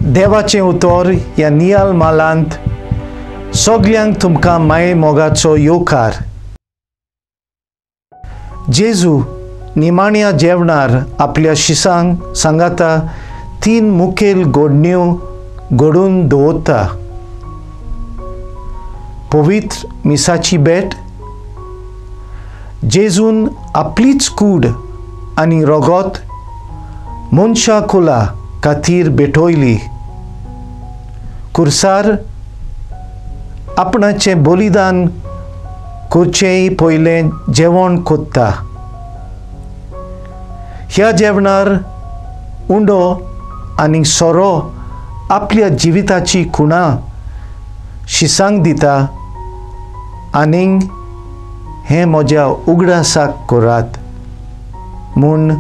देवाचें उतर ह्या नियाल मालांत सगल्यांक तुमकां माये मोगाचो येवकार. जेजू निमाण्या जेवणार आपल्या शिसांक सांगाता तीन मुखेल घडण्यो घडून दवरता. पवित्र मिसाची भेट, जेजून आपलीच कूड आनी रगत मनशा कुला खातीर भेटयली. कुर्सार आपणाचें बलिदान करचेंय पयलें जेवण कोत्ता. ह्या जेवणार उंडो आनी सोरो आपल्या जिविताची खुणा शिसांक दिता आनीक हें म्हज्या उगडासाक करात म्हूण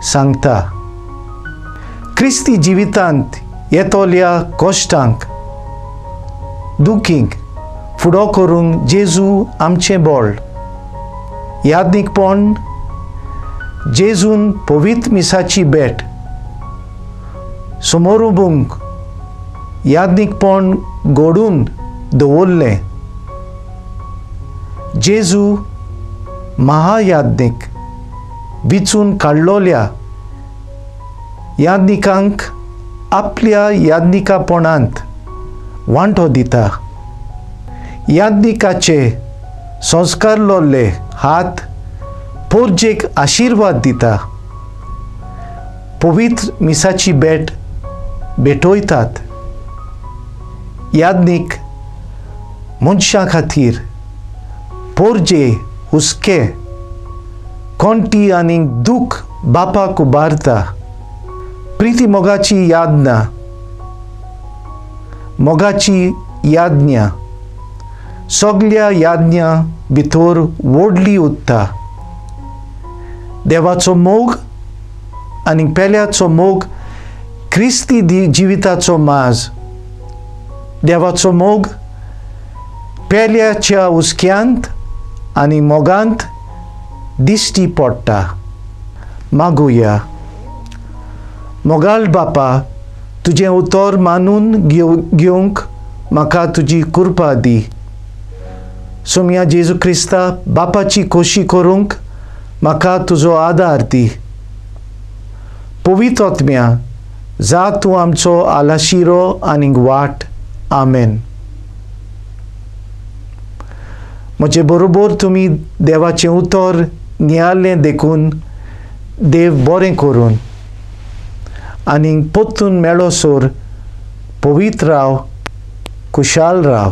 सांगता. क्रिस्ती जिवितांत येतल्या कश्टांक दुखींक फुडो करूंक जेजू आमचें बळ. यादनीकपण जेजून पवित्र मिसाची भेट समोर उबूंक यादनीकपण घडून दवरलें. जेजू महायाज्ञीक विचून काडलोल्या याज्ञिकांक आपल्या याज्ञिकापणांत वांटो दिता. याज्ञिकाचे संस्कारलोले हात पोरजेक आशिर्वाद दिता. पवित्र मिसाची भेट भेटयतात. याज्ञीक मनशां खातीर पोरजे हुस्के कोंटी आनी दूख बापाक उबारता. प्रिती मोगाची यादना, मोगाची याज्ञा सगल्या याज्ञा भितर व्हडली उरता. देवाचो मोग आनी पेल्याचो मोग क्रिस्ती जिविताचो माज. देवाचो मोग पेल्याच्या हुस्क्यांत आनी मोगांत दिश्टी पडटा. मागुया. मोगाळ बापा, तुजें उतर मानून घेवंक म्हाका तुजी कृपा दी. सोम्या जेजू क्रिस्ता बापाची खोशी करूंक म्हाका तुजो आदार दी. पवित्र आत्म्या, जा तूं आमचो आलाशिरो आनी वाट. आमेन. म्हजे बरोबर तुमी देवाचें उतर नियाळ्ळें देखून देव बरें करून आनी परतून मेळोसर पवित्र राव, खुशाल राव.